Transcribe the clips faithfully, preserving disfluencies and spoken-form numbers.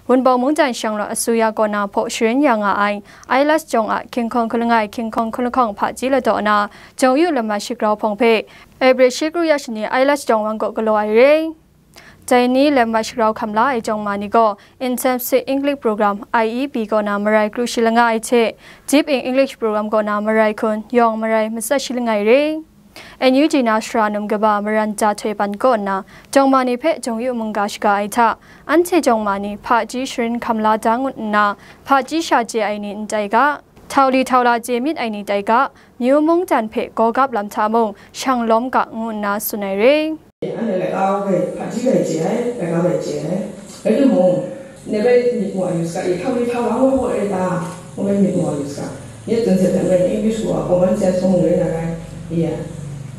Wunpawng mungdan shanglawt asuya kaw na hpaw sharin ya nga ai IELTS jawng a hkying hkawng hkun langai hkying hkawng hkun lahkawng hpaji ladaw na jawng yu lam mat shagrau hpawng hpe April shi kru ya shani IELTS jawng wan kaw galaw ai re. Dai ni lam mat shagrau hkam la ai jawng ma ni gaw Intensive English Program, I E P, kaw na marai kru shi langa ai hte, Deep in English Program kaw na marai hkun yawng marai matsat shi langai re. N U G na sara num kaba Maran Ja Htoi Pan kaw nna, jawng ma ni hpe jawng yu mungga shaga ai hta, anhte jawng ma ni hpaji sharin hkam la da ngut nna, hpaji sha chye ai ni n tai ga, htau li htau la chye myit ai ni tai ga, myu mungdan hpe gaw gap lam hta mung shang lawm ga, ngu nna tsun ai re. Anhte laika hpe hpaji bai chye ai, laika bai chye ai. Rai timung, ngai bai myit mu ai yu saga, htau li htau la ngu hpaw e ta, ngai bai myit mu ai yu saga. Nye tsun hte hte mung English gaw common sense mung rai na rai, ya,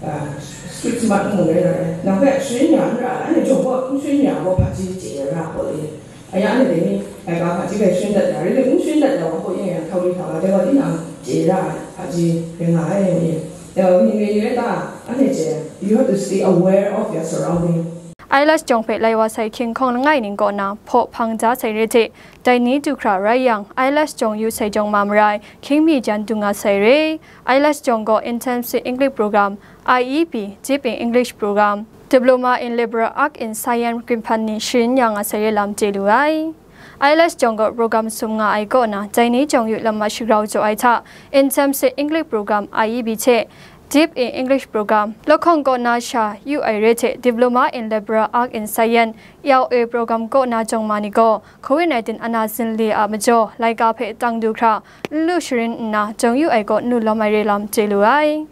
ah, street smart mung rai na rai. Nang hpe sharin ya n ra, anhte jawng gaw n sharin ya gaw hpaji chye ra gaw e. Aya anhte dai ni, laika hpaji bai sharin dat ya, rai timung n sharin dat ya wa hpaw e yang htau li htau la, dai wa tinang chye ra ai hpaji rai nga ai, ngu e. Ya, ning rai ni rai ta, anhte chye, you have to stay aware of your surrounding. IELTS jawng hpe lai wa sai hkying hkawng langai ning kaw na hpaw hpang ja sai re hte, dai ni du hkra rai yang, IELTS jawng yu sai jawng ma marai, hkying mi jan du nga sai re. IELTS jawng gaw Intensive English Program, I E P, Deep in English Program, Diploma in Liberal Arts and Science ginhpan ni sharin ya nga sai re lam chye lu ai. IELTS jawng gaw program sum nga ai kaw na, dai ni jawng yu lam mat shagrau jaw ai hta, Intensive English Program, I E P, hte Deep in English Program, lahkawng kaw na sha yu ai re hte, Diploma in Liberal Arts and Science, L A Program kaw na jawng ma ni gaw, covid nineteen ana zinli a majaw, laika hpe tang du hkra, n lu sharin nna, jawng yu ai kaw nu lawm ai re lam chye lu ai.